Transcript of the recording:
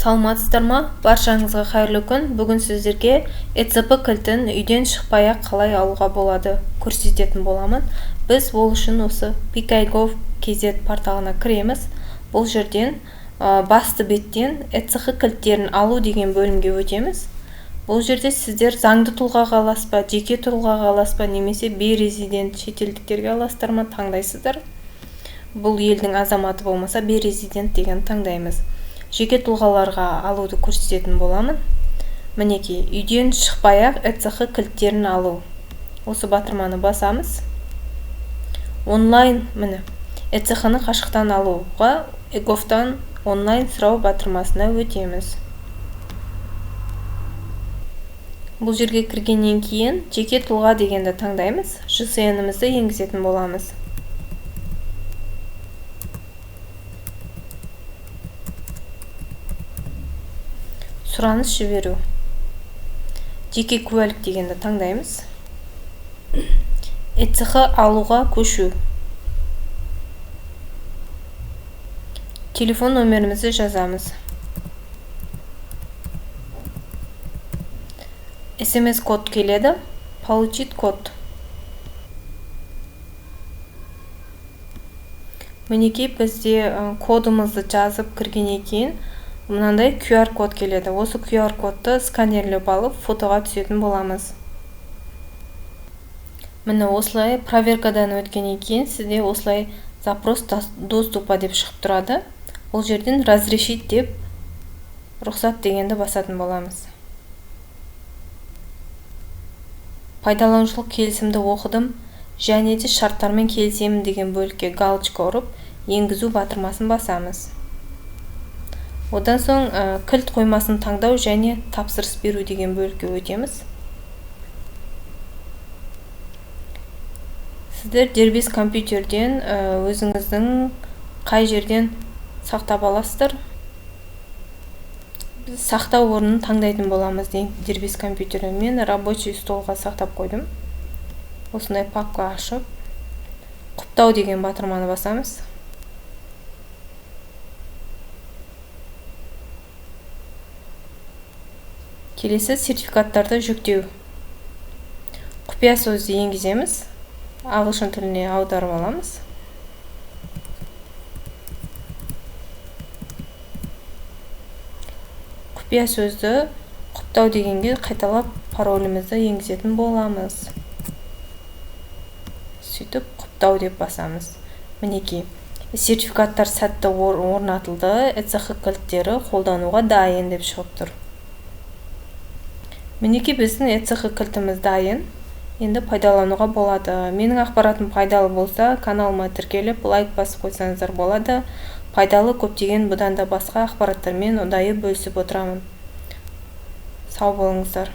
Саламатсыздар ма? Баршаңызға қайырлы күн. Бүгін сіздерге ЭЦП кілтін үйден шықпай-ақ қалай алуға болады көрсететін боламын. Біз ол үшін осы pki.gov.kz порталына кіреміз. Бұл жерден басты беттен ЭЦХ кілттерін алу деген бөлімге өтеміз. Бұл жерде сіздер заңды тұлғаға аласыз ба, жеке тұлғаға аласыз ба, немесе бейрезидент шетелдіктерге аласыздар ма, таңдайсыздар. Бұл елдің азаматы болмаса бейрезидент деген таңдаймыз. Жеке тұлғаларға алуды көрсететін боламын. Мінекей, үйден шықпай-ақ ЭЦХ кілттерін алу. Осы батырманы басамыз. Онлайн, міне, ЭЦХ-ны қашықтан алуға eGov-тан онлайн сұрау батырмасына өтеміз. Бұл жерге кіргеннен кейін жеке тұлға дегенді таңдаймыз. ЖСН-імізді енгізетін боламыз. Сұраныс жіберу. Жеке куәлік дегенді таңдаймыз. ЭЦХ алуға көшу. Телефон номерімізді жазамыз. СМС код келеді. Получить код. Мінекей, бізде кодымызды жазып кіргеннен кейін мынандай QR код келеді. Осы QR кодты сканерлеп алып фотоға түсетін боламыз. Міне, осылай проверкадан өткеннен кейін сізде осылай запрос доступа деп шығып тұрады. Бұл жерден разрешить деп рұқсат дегенді басатын боламыз. Пайдаланушылық келісімді оқыдым және де шарттармен келісемін деген бөлікке галочка ұрып, енгізу батырмасын басамыз. Одан соң кілт қоймасын таңдау және тапсырыс беру деген бөлікке өтеміз. Сіздер дербес компьютерден өзіңіздің қай жерден сақтап аласыздар? Біз сақтау орнын таңдайтын боламыз дербес компьютерден. Мен рабочий столға сақтап қойдым. Осындай папка ашып, құптау деген батырманы басамыз. Келесі сертификаттарды жүктеу. Құпия сөзді енгіземіз. Ағылшын тіліне аударып аламыз. Құпия сөзді құптау дегенге қайталап паролімізді енгізетін боламыз. Сөйтіп құптау деп басамыз. Мінекей, сертификаттар сәтті орнатылды, ЭЦХ кілттері қолдануға дайын деп шығып тұр. Мінекей, біздің ЭЦХ кілтіміз дайын. Енді пайдалануға болады. Менің ақпаратым пайдалы болса, каналыма тіркеліп, лайк басып қойсаңыздар болады. Пайдалы көптеген бұдан да басқа ақпараттармен ұдайы бөлісіп отырамын. Сау болыңыздар.